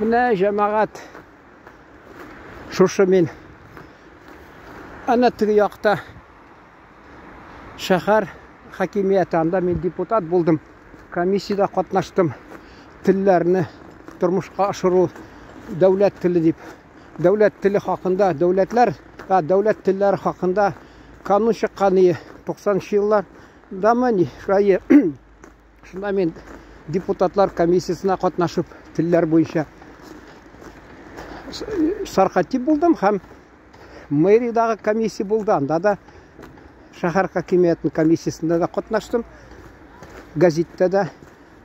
Менә җәмәгать шушы мин әнә теге якта шәһәр хакимияте, анда мин депутат булдым, комиссиядә катнаштым. Телләрне тормышка ашыру, дәүләт теле дип, дәүләт теле хакында, дәүләтләр, дәүләт телләре хакында канун чыккан ие 90 еллардамы, ни, шулай. Шунда мин депутатлар комиссиясенә катнашып, телләр буенча саркатип булдым һәм мэриядагы комиссия булды. Анда да шәһәр хакимиятенең комиссиясендә дә катнаштым. Газеттә дә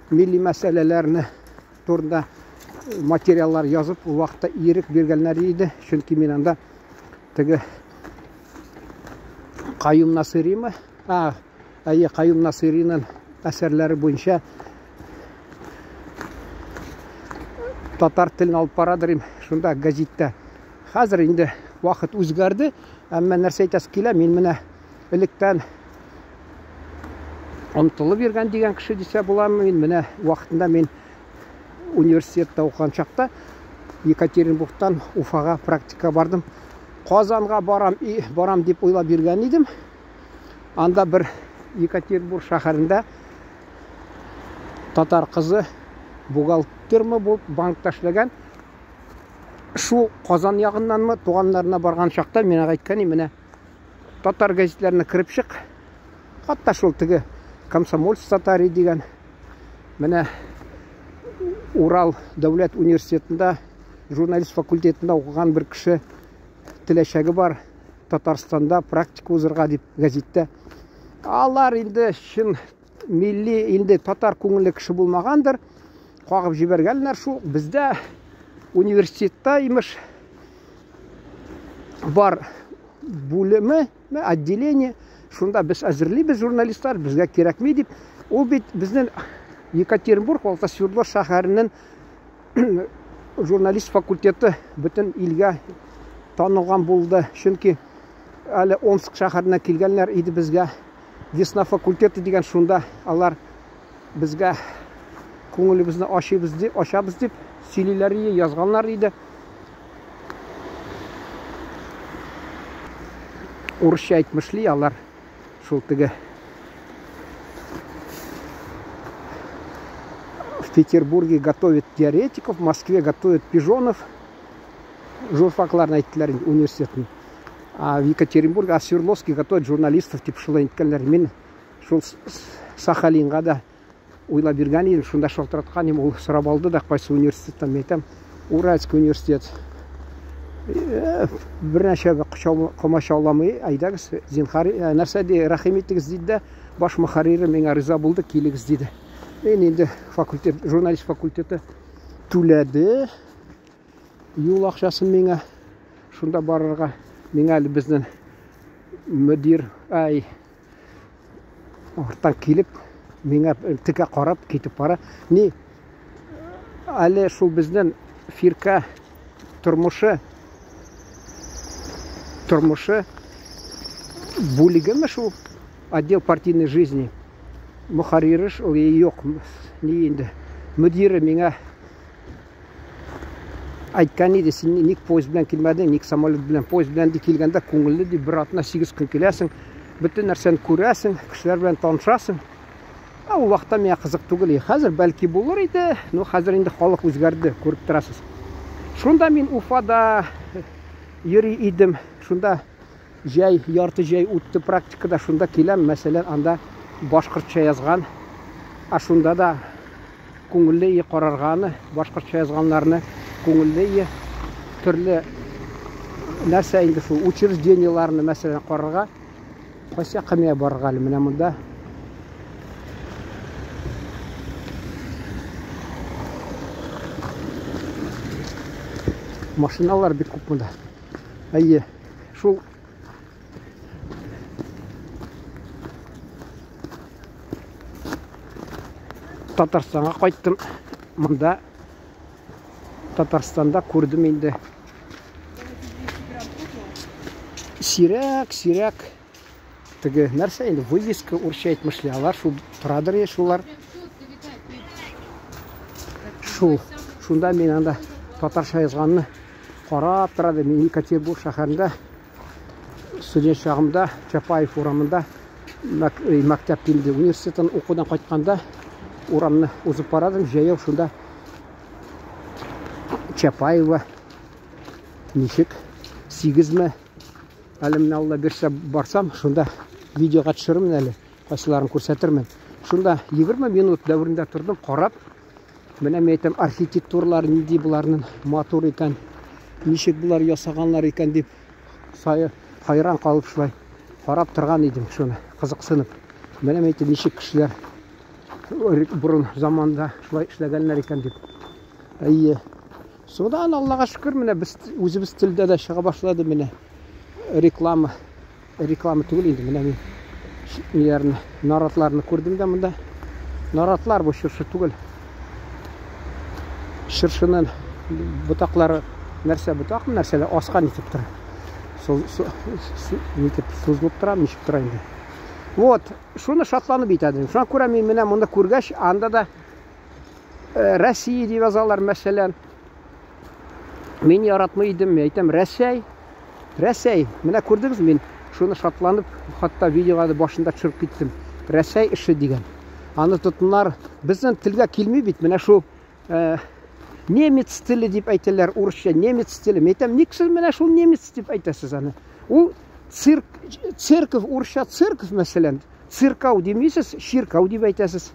милли мәсьәләләрне турында материаллар язып, ул вакытта ирек биргәннәр иде. Чөнки мин анда теге Каюм Насыйримы, әйе, Каюм Насыйриның әсәрләре буенча татар телен алып барадыр им, шунда газеттә. Хәзер инде вакыт үзгәрде, әмма нәрсә әйтәсе килә, мин менә электән омтылып йөргән дигән кеше дисә буламы, мин менә вакытында мин университетта укыган чакта Екатеринбургтан Уфага практика бардым. Казанга барам, и, барам дип уйлап йөргән идем. Анда бер Екатеринбург шәһәрендә татар кызы бухгалтермы булып банкта эшләгән. Шул Казан ягыннанмы туганнарына барган чакта миңа әйткән, менә татар гәзитләренә кереп чык. Хатта шул теге Комсомольск татари дигән менә Урал дәүләт университетында журналист факультетында укыган бер кеше теләчәге бар Татарстанда практика узырга дип гәзиттә. Алар инде чын милли инде татар күңелле кеше булмагандыр. Кагып җибәргәннәр шул. Бездә университетта имеш бар бүлеме, отделение, шунда без әзерлибез журналистлар, безгә кирәкми дип. Ул бит безнең Екатеринбург, Алта Свердлов шәһәренең журналист факультеты бөтен илгә танылган булды. Чөнки әле Омск шәһәренә килгәннәр иде безгә. Весна факультеты дигән шунда алар безгә күңелебезне ачыбыз дип, ачабыз дип сөйлиләр иде, язганнар иде. Урысча әйтмешли алар шул теге в Петербурге готовят теоретиков, в Москве готовят пижонов. Журфакларны әйттеләр инде университетны. А в Екатеринбурге, а Свердловске готовят журналистов, дип шулай әйткәннәр. Мин шул Сахалинга да уйлап йөргән идем, шунда шалтыраткан идем, ул сорап алды да, кайсы университеттан, мин әйтәм, Уральский университет. Бер нәрсә комачауламый, әйдәгез, зинһар, нәрсә ди, рәхим итегез диде дә, баш мөхәррире миңа риза булды, килегез диде. Мин инде факультет, журналист факультеты түләде юл акчасын миңа, шунда барырга. Миңа әле безнең мөдир, ай, арттан килеп, миңа текә карап китеп бара. Ни, әле шул безнең фирка тормышы тормышы бүлегеме шул отдел партийной жизни мөхәррире шул юк, ни инде мөдире миңа әйткән иде, син ник поезд белән килмәдең, ник самолет белән? Поезд белән ди килгәндә күңелле ди, бер атна 8 көн киләсең, бөтен нәрсәне күрәсең, кешеләр белән танышасың. Ә ул вакытта миңа кызык түгел иде. Хәзер бәлки булыр иде, но хәзер инде халык үзгәрде, күреп торасыз. Шунда мин Уфада йөри идем. Шунда җәй, ярты җәй үтте практикада, шунда киләм, мәсәлән, анда башкортча язган. Ә шунда да күңелле ие карарга аны, башкортча язганнарны күңелле ие төрле нәрсә инде шул учреждениеләрне мәсәлән карарга. Кайсы якка миңа барырга әле менә монда? Машиналар бик күп монда. Әйе, шул Татарстанга кайттым. Монда Татарстанда күрдем инде. Сирәк, сирәк теге нәрсә инде вывеска урысча әйтмешли, алар шул торадыр я шулар. Шул. Шунда мин анда татарча язганны карап тора идем. Мин Екатеринбург шәһәрендә студент чагымда Чапаев урамында мәктәп килде. Университеттан укудан кайтканда урамны узып барадым, җәяү шунда Чапаева ничек сигезме әле менә Алла бирсә барсам, шунда видеога төшерермен әле, кайсыларын күрсәтермен. Шунда 20 минут дәверендә тордым, карап, менә мин әйтәм, архитектуралар нинди боларның матур икән, ничек болар ясаганнар икән дип хайран калып шулай карап торган идем шуны, кызыксынып. Менә мин әйтәм, ничек кешеләр борын заманда шулай эшләгәннәр икән дип. Әйе. Соңдан Аллага шөкер, менә без үзебез телдә дә чыга башлады менә реклама. Реклама түгел инде, менә мин ниләрне, наратларны күрдем дә монда. Наратлар бу чыршы түгел. Чыршының ботаклары нәрсә ботакмы, нәрсәләр аска нитеп тора. Нитеп сузылып тора, ничек тора инде. Вот, шуны шатланып итәдем. Шуңа күрә мин менә моны күргәч, анда да Россия дип язалар, мәсәлән. Мин яратмый идем, мин әйтәм, Рәсәй. Рәсәй. Менә күрдегез, мин шуны шатланып, хатта видеога да башында төшереп киттем. Рәсәй эше дигән. Аны тотыннар, безнең телгә килми бит, менә шул немец теле дип әйтәләр, урысча немец теле. Мин әйтәм, ник сез менә шул немец дип әйтәсез аны? Ул цирк, церковь, урысча церковь, мәсәлән, циркау димисез, чиркау дип әйтәсез.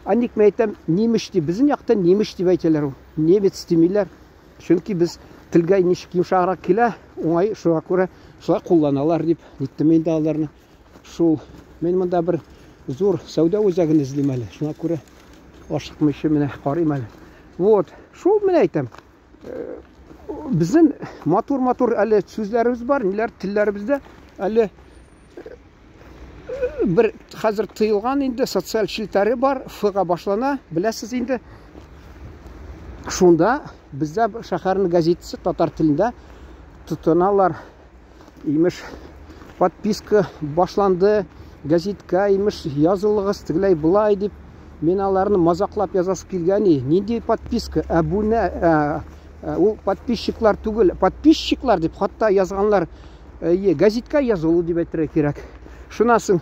Ә ник мин әйтәм, немец дип, безнең якта немец дип әйтәләр ул. Немец димиләр. Чөнки без телгә ничек йомшаграк килә, уңай шуңа күрә шулай кулланалар дип ниттем инде аларны. Шул мин монда бер зур сәүдә үзәген эзлим әле. Шуңа күрә ашыкмыйча менә карыйм әле. Вот, шул менә әйтәм. Безнең матур-матур әле сүзләребез бар, ниләр телләребездә әле бер хәзер тыелган инде социаль челтәре бар, Ф-га башлана, беләсез инде. Шунда бездә шәһәрнең газетасы татар телендә тотыналар. Имеш, подписка башланды, газетка, имеш, язылыгыз, тегеләй болай дип. Мин аларны мазаклап язасы килгән. Нинди подписка? Әбүнә, ул подписчиклар түгел, подписчиклар дип хатта язганнар. Әйе, газетка язылу дип әйтергә кирәк. Шуннан соң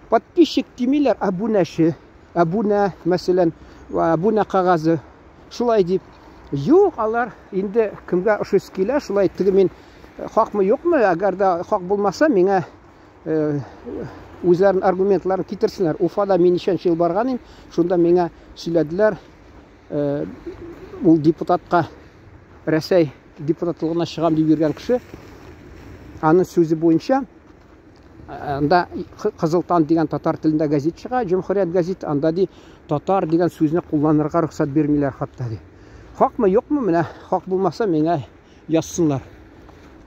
подписчик димиләр, әбүнәче, әбүнә, мәсәлән, әбүнә кәгазе. Шулай дип. Юк, алар инде кемгә ошыйсы килә, шулай теге мин хакмы юкмы, әгәр дә хак булмаса, миңа үзләренең аргументларын китерсеннәр. Уфада мин ничәнче ел барган идем, шунда миңа сөйләделәр, ул депутатка Рәсәй депутатлыгына чыгам дип йөргән кеше, аның сүзе буенча, анда Кызыл таң дигән татар телендә газет чыга, Җөмһүрият газет, анда ди татар дигән сүзне кулланырга рөхсәт бирмиләр хатта ди. Хакмы, юкмы, менә хак булмаса миңа язсыннар.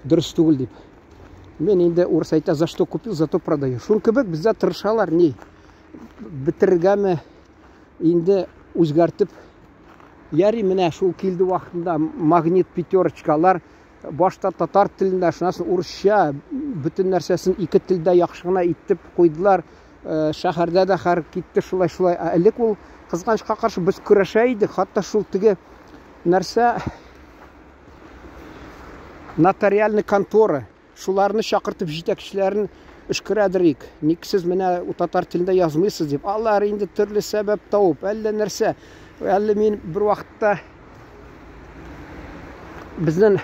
Дөрес түгел дип. Мин инде урыс әйтә, за что купил, зато продаю. Шул кебек бездә тырышалар ни бетерергәме инде үзгәртеп. Яри менә шул килде вакытында магнит пятерочкалар башта татар телендә, шуннан соң урысча, бөтен нәрсәсен ике телдә яхшы гына итеп куйдылар. Шәһәрдә дә хәр китте шулай-шулай. Ә элек ул кызганычка каршы без көрәшә идек, хатта шул теге нәрсә нотариальный контора, шуларны чакыртып җитәкчеләрен өшкерәдерик. Ник сез менә татар телендә язмыйсыз дип. Алар инде төрле сәбәп табып, әллә нәрсә. Әле мин бер вакытта безнең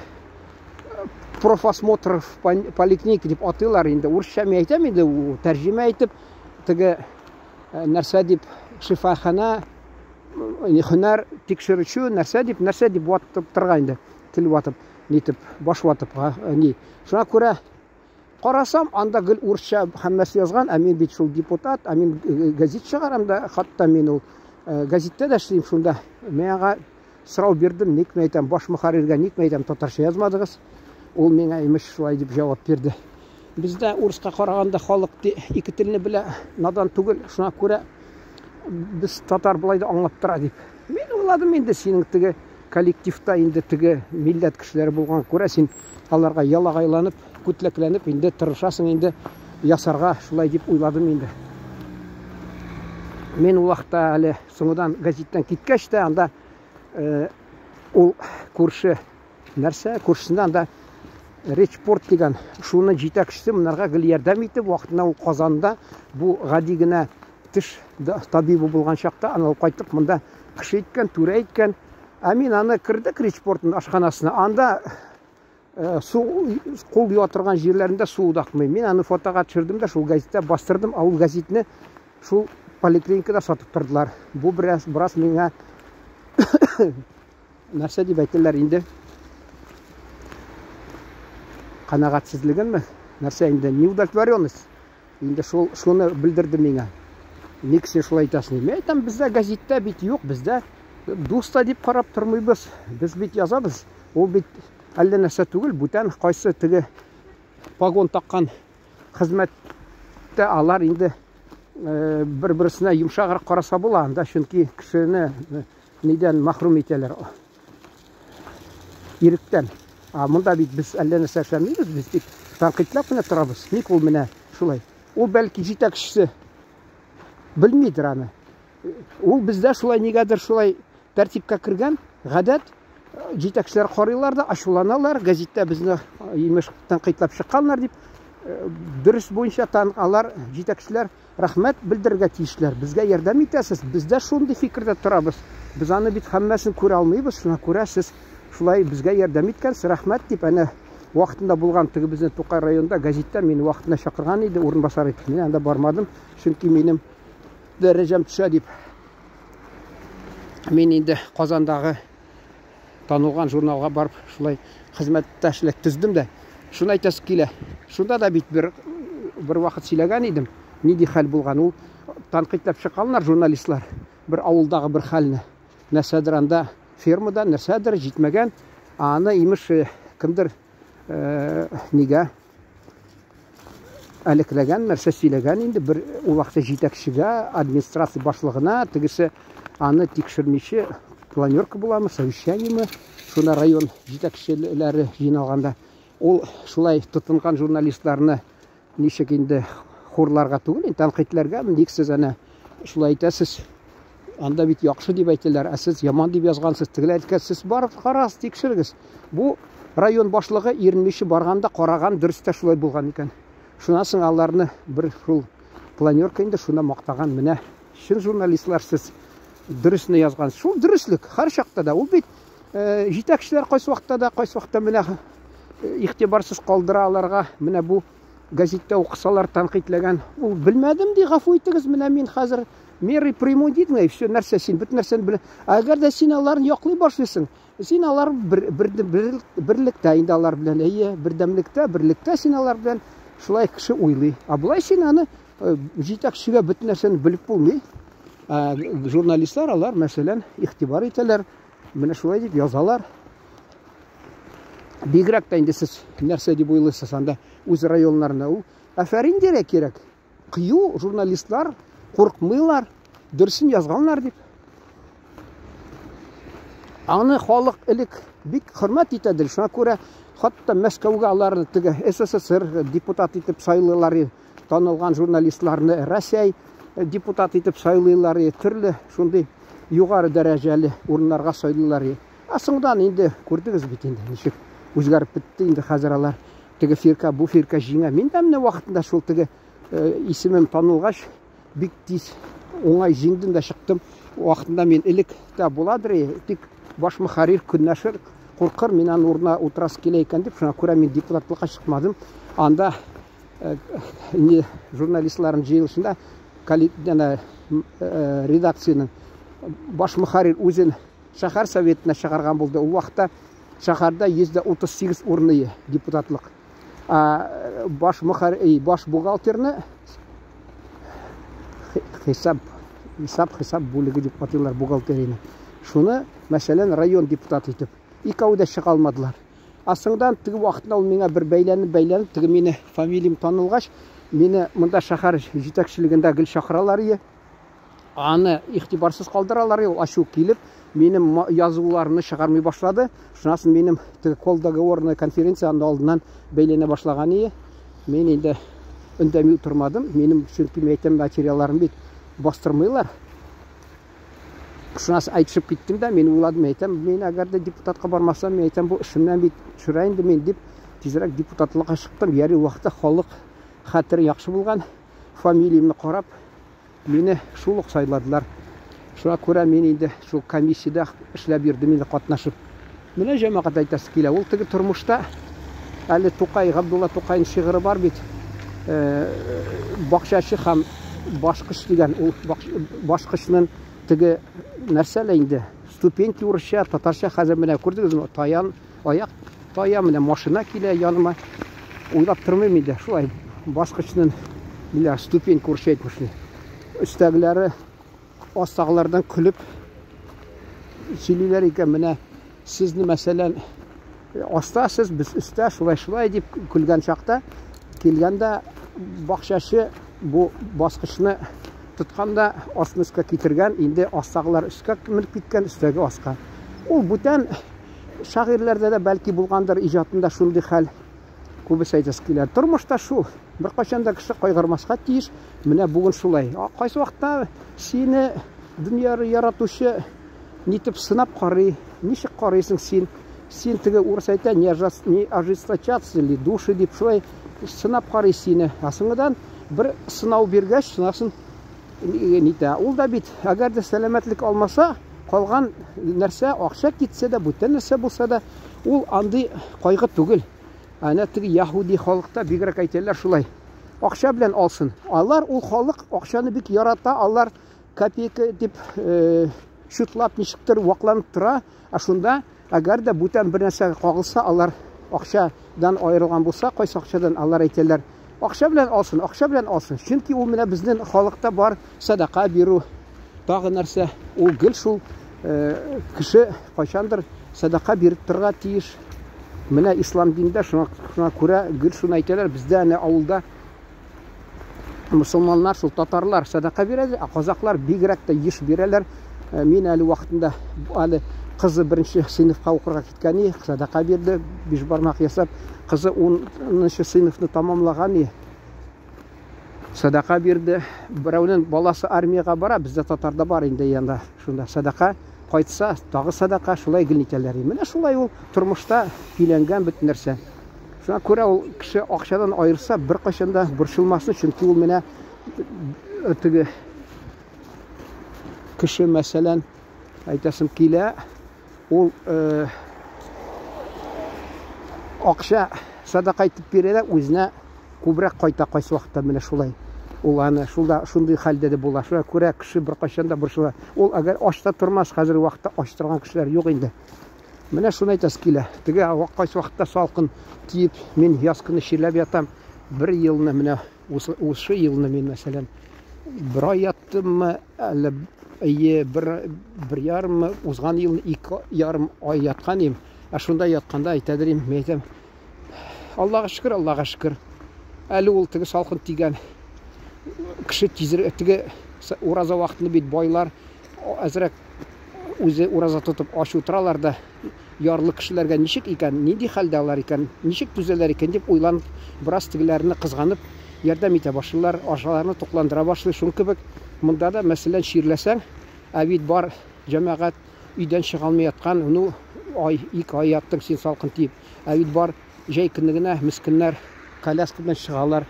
профосмотр в поликлинике дип атыйлар инде. Урысча мин әйтәм инде, тәрҗемә итеп, теге нәрсә дип шифахана һөнәр тикшерүче нәрсә дип, нәрсә дип ватып торган инде. Тел ватып, нитеп, баш ватып, ни. Шуңа күрә карасам, анда гел урысча һәммәсе язган, ә мин бит шул депутат, ә мин газет чыгарам да, хатта мин ул газеттә дә эшлим шунда. Мин аңа сорау бирдем, ник мин әйтәм, баш мөхәрриргә ник мин әйтәм, татарча язмадыгыз? Ул миңа имеш шулай дип җавап бирде. Бездә урыска караганда халык ике телне белә, надан түгел, шуңа күрә без татар болай да аңлап тора дип. Мин уйладым инде, синең теге коллективта инде теге милләт кешеләре булган күрә, син аларга ялагайланып, күтләкләнеп инде тырышасың инде ясарга, шулай дип уйладым инде. Мин ул вакытта әле соңыдан газеттән киткәч тә, анда ул күрше Нәрсә, күршесендә анда Речпорт дигән, шуның җитәкчесе монарга гел ярдәм итеп, вакытында ул Казанда бу гади генә теш табибы булган чакта аны алып кайтып монда кеше иткән, түрә иткән. Ә мин аны кердек Речпортның ашханасына. Анда э, су кул юа торган җирләрендә су да акмый. Мин аны фотога төшердем дә шул газетта бастырдым. Ә ул газетны шул поликлиникада сатып тордылар. Бу бераз, бераз миңа нәрсә дип әйтәләр инде? Канәгатьсезлегенме? Нәрсә инде? Неудовлетворенность. Инде шул шуны белдерде миңа. Ник син шулай әйтәсең? Мин әйтәм, бездә газетта бит юк, бездә дус та дип карап тормыйбыз. Без бит язабыз. Ул бит әллә нәрсә түгел, бүтән кайсы теге погон таккан хезмәттә алар инде э, бер-берсенә йомшаграк караса була анда, чөнки кешене э, нидән мәхрүм итәләр? Иректән. А монда бит без әллә нәрсә эшләмибез, без тик тәнкыйтьләп кенә торабыз. Ник ул менә шулай? Ул бәлки җитәкчесе белмидер аны. Ул бездә шулай нигәдер шулай тәртипкә кергән гадәт. Җитәкчеләр карыйлар да ачуланалар, гәзиттә безне имеш тәнкыйтьләп чыкканнар дип. Дөрес буенча тан алар җитәкчеләр Рәхмәт белдерергә тиешләр. Безгә ярдәм итәсез, без дә шундый фикердә торабыз. Без аны бит һәммәсен күрә алмыйбыз, шуңа күрә сез шулай безгә ярдәм иткәнсез, рәхмәт дип, әнә вакытында булган теге безнең Тукай районында гәзиттә мине вакытында чакырган иде, урынбасар итеп. Мин анда бармадым, чөнки минем дәрәҗәм төшә дип. Мин инде Казандагы танылган журналга барып шулай хезмәттәшлек төздем дә. Шуны әйтәсе килә. Шунда да бит бер бер вакыт сөйләгән идем, нинди хәл булган. Ул тәнкыйтьләп чыкканнар журналистлар бер авылдагы бер хәлне. Нәрсәдер анда фермада нәрсәдер җитмәгән. Аны имеш э, кемдер э, нигә әлекләгән, нәрсә сөйләгән инде бер ул вакытта җитәкчегә, администрация башлыгына, тегесе аны тикшермичә планерка буламы, совещаниеме, шуна район җитәкчеләре җыйналганда ул шулай тотынган журналистларны ничек инде хурларга түгел, инде тәнкыйтьләргә, ник сез әнә шулай әйтәсез, анда бит яхшы дип әйтәләр, ә сез яман дип язгансыз, тегеләр әйткән, сез барып карагыз, тикшерегез. Бу район башлыгы иренмичә барганда караган, дөрес тә шулай булган икән. Шуннан соң аларны бер шул планерка инде шунда мактаган, менә чын журналистлар сез дөресне язган. Шул дөреслек һәр чакта да. Ул бит э, җитәкчеләр кайсы вакытта да, кайсы вакытта менә э, игътибарсыз калдыра аларга. Менә бу газетта укысалар тәнкыйтьләгән. Ул белмәдем ди, гафу итегез, менә мин хәзер меры приму дидең, и все, нәрсә син бөтен нәрсәне белә. Әгәр дә син аларны яклый башлыйсың, син алар бер, бер, бер, берлектә инде алар белән, әйе, бердәмлектә, берлектә син алар белән шулай кеше уйлый. Ә болай син аны э, җитәкчегә бөтен нәрсәне белеп булмый. Ә, журналистлар алар, мәсәлән, игътибар итәләр, менә шулай дип язалар. Бигрәк тә инде сез нәрсә дип уйлыйсыз анда үз районнарында ул афәрин дирә кирәк. Кыю журналистлар куркмыйлар, дөресен язганнар дип. Аны халык элек бик хөрмәт итәдер. Шуңа күрә хатта Мәскәүгә аларны теге СССР депутат итеп сайлыйлар, танылган журналистларны Россия депутат итеп сайлыйлар, төрле шундый югары дәрәҗәле урыннарга сайлыйлар. Ә соңдан инде күрдегез бит инде ничек үзгәреп бетте инде хәзер алар. Теге фирка, бу фирка җиңә. Мин дә менә вакытында шул теге э, исемем танылгач, бик тиз уңай җиңдем дә чыктым. Вакытында мин элек тә буладыр, тик баш мөхәррир көнләшер, куркыр, мин аның урынына утырасы килә икән дип, шуңа күрә мин депутатлыкка чыкмадым. Анда э, не журналистларның җыелышында э, редакциянең баш мөхәррир үзен шәһәр советына чыгарган булды. Ул вакытта шәһәрдә 138 урыны депутатлык. Ә, баш мөхәр, баш бухгалтерны хисап, хисап, хисап бүлеге дип атыйлар бухгалтерияне. Шуны, мәсәлән, район депутаты итеп. Икәү дә чыга алмадылар. Ә соңдан теге вакытында ул миңа бер бәйләнеп, бәйләнеп, теге мине фамилиям танылгач, мине монда шәһәр җитәкчелегендә гел чакыралар иде. Аны игътибарсыз калдыралар, ул ачу килеп, минем язуларны чыгармый башлады. Шуннан соң минем теге кол договорный конференция анда алдыннан бәйләнә башлаган иде. Мин инде үндәми утырмадым. Минем чөнки мин әйтәм, материалларым бит бастырмыйлар. Шунасы әйтешеп киттем дә, мин уйладым, әйтәм, мин әгәр дә депутатка бармасам, мин әйтәм, бу эшемнән бит төшерә инде мин дип, тизрәк депутатлыкка чыктым. Яри вакытта халык хәтере яхшы булган, фамилиямне карап, мине шул ук сайладылар. Шуңа күрә мин инде шул комиссиядә эшләп йөрдем инде катнашып. Менә җәмәгать әйтәсе килә, ул теге тормышта әле Тукай, Габдулла Тукайның шигыре бар бит. Бакчачы һәм башкыч дигән, ул башкычның теге нәрсә лә инде, ступеньки урысча, татарча хәзер менә күрдегезме, таян, аяк тая, менә машина килә яныма. Уйлап тормыйм инде, шулай баскычның ниләр, ступенька урысча әйтмешли. Өстәгеләре астагылардан көлеп сөйлиләр икән, менә сезне, мәсәлән, аста сез, без өстә, шулай-шулай дип көлгән чакта, килгәндә бакчачы бу баскычны тоткан да астын өскә китергән, инде астагылар өскә менеп киткән, өстәге аска. Ул бүтән шагыйрьләрдә дә бәлки булгандыр иҗатында шундый хәл. Күбесе әйтәсе килә. Тормышта шул. Беркайчан да кеше кайгырмаска тиеш. Менә бүген шулай. Кайсы вакытта сине дөнья яратучы нитеп сынап карый, ничек карыйсың син? Син теге урыс әйтә, не ожесточаться ли души дип шулай сынап карый сине. Ә соңыдан бер сынау биргәч, сынасын нитә. Ул да бит, әгәр дә сәламәтлек алмаса, калган нәрсә, акча китсә дә, бүтән нәрсә булса да, ул андый кайгы түгел. Әнә теге яһүди халыкта бигрәк әйтәләр шулай. Акча белән алсын. Алар ул халык акчаны бик ярата, алар копейка дип чутлап ничектер вакланып тора. Ә шунда әгәр дә бүтән бер нәрсәгә кагылса, алар акчадан аерылган булса, кайсы акчадан алар әйтәләр, акча белән алсын, акча белән алсын. Чөнки ул менә безнең халыкта бар садака бирү, тагы нәрсә, ул гел шул кеше кайчандыр садака биреп торырга тиеш. Менә ислам динендә шуңа күрә гел шуны әйтәләр, бездә әнә авылда мусульманнар, шул татарлар садака бирәләр, ә казаклар бигрәк тә еш бирәләр. Мин әле вакытында, әле кызы беренче сыйныфка укырга киткән иде, садака бирде, биш бармак ясап, кызы 10 сыйныфны тамамлаган иде. Садака бирде. Берәүнең баласы армиягә бара, бездә татарда бар инде янда. Шунда садака кайтса, тагы садака, шулай гел итәләр. Менә шулай ул тормышта көйләнгән бөтен нәрсә. Шуңа күрә ул кеше акчадан аерса, беркайчан да борчылмасын, чөнки ул менә теге кеше, мәсәлән, әйтәсем килә, ул акча садака итеп бирә дә, үзенә күбрәк кайта кайсы вакытта менә шулай. Ул аны шунда шундый хәлдә дә була. Шуңа күрә кеше беркайчан да борчыла. Ул әгәр ач та тормас, хәзерге вакытта ач торган кешеләр юк инде. Менә шуны әйтәсе килә. Теге кайсы вакытта салкын тиеп, мин яз көне чирләп ятам. Бер елны менә ушы елны мин, мәсәлән, бер ай яттыммы, әллә әйе, бер ярыммы, узган елны ике ярым ай яткан идем. Ә шунда ятканда әйтәдер идем, мин әйтәм, Аллага шөкер, Аллага шөкер. Әле ул теге салкын тигән кеше тизрәк теге ураза вакытында бит байлар әзрәк үзе ураза тотып ач утыралар да, ярлы кешеләргә ничек икән, нинди хәлдә алар икән, ничек түзәләр икән дип уйланып, бераз тегеләрне кызганып ярдәм итә башлыйлар, ашаларны тукландыра башлый. Шуның кебек монда да, мәсәлән, чирләсәң, ә бит бар җәмәгать өйдән чыга алмый яткан, ну, ай, ике ай яттың син салкын тиеп. Ә бит бар җәй көне генә мескеннәр коляска белән чыгалар.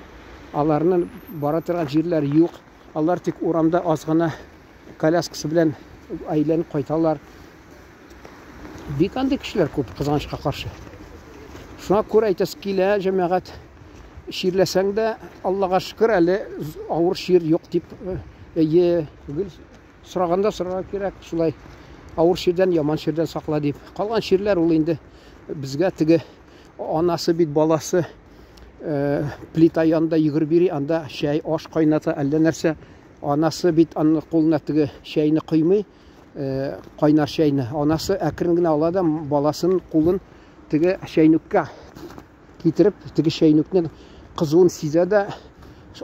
Аларның бара торган җирләре юк. Алар тик урамда аз гына коляскасы белән әйләнеп кайталар. Бик андый кешеләр күп, кызганычка каршы. Шуңа күрә әйтәсе килә, җәмәгать, чирләсәң дә, Аллага шөкер, әле авыр чир юк дип, әйе, гел сораганда сорарга кирәк, шулай авыр чирдән, яман чирдән сакла дип. Калган чирләр ул инде безгә теге анасы бит баласы плита янында йөгереп йөри, анда чәй, аш кайната, әллә нәрсә. Анасы бит аның кулына теге чәйне коймый, кайнар чәйне. Анасы әкрен генә ала да баласының кулын теге чәйнеккә китереп, теге чәйнекнең кызуын сизә дә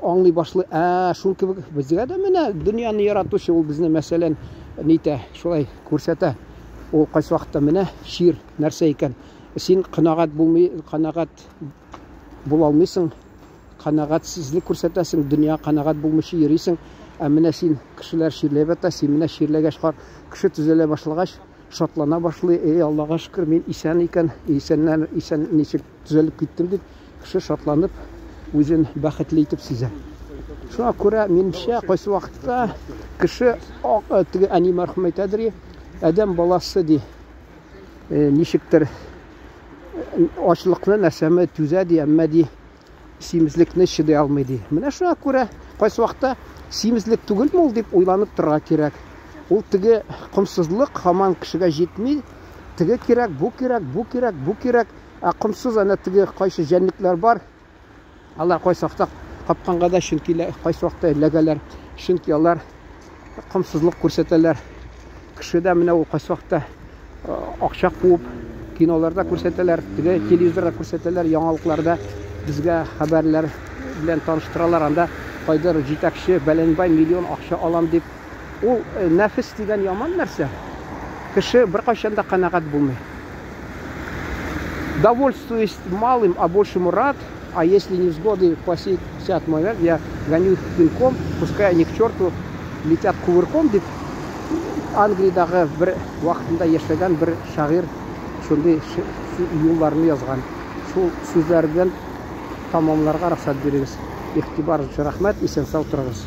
аңлый башлый. Ә, шул кебек безгә дә менә дөньяны яратучы ул безне, мәсәлән, нитә, шулай күрсәтә. Ул кайсы вакытта менә чир нәрсә икән. Син канәгать булмый, канәгать була алмыйсың, канәгатьсезлек күрсәтәсең, дөнья канәгать булмыйча йөрисең. Ә менә син кешеләр чирләп ята, син менә чирләгәч, кеше төзәлә башлагач, шатлана башлый. Эй, Аллага шөкер, мин исән икән, исәннән исән ничек төзәлеп киттем дип, кеше шатланып, үзен бәхетле итеп сизә. Шуңа күрә, минемчә, кайсы вакытта кеше теге әни мәрхүм әйтәдер, адәм баласы ди, ничектер ачлыкны нәрсәме түзә ди, әмма ди симезлекне чыдый алмый ди. Менә шуңа күрә кайсы вакытта симезлек түгелме ул дип уйланып торырга кирәк. Ул теге комсызлык һаман кешегә җитми. Теге кирәк, бу кирәк, бу кирәк, бу кирәк. Ә комсыз әнә теге кайсы җәнлекләр бар. Алар кайсы вакытта капканга да чөнки кайсы вакытта эләгәләр. Чөнки алар комсызлык күрсәтәләр. Кеше дә менә ул кайсы вакытта акча куып киноларда күрсәтәләр, теге телевизорда күрсәтәләр, яңалыкларда безгә хәбәрләр белән таныштыралар. Анда кайдыр җитәкче бәләнбай миллион акча алам дип. Ул нәфес дигән яман нәрсә. Кеше беркайчан да канәгать булмый. Довольствуюсь малым, а большему рад, а если невзгоды посетят мой век, я гоню их пинком, пускай они к черту летят кувырком, дип Англиядагы бер вакытында яшәгән бер шагыйрь шундый юлларны язган. Шул сүзләр белән тамамларга рөхсәт бирегез. Игътибар өчен рәхмәт, исән-сау торыгыз.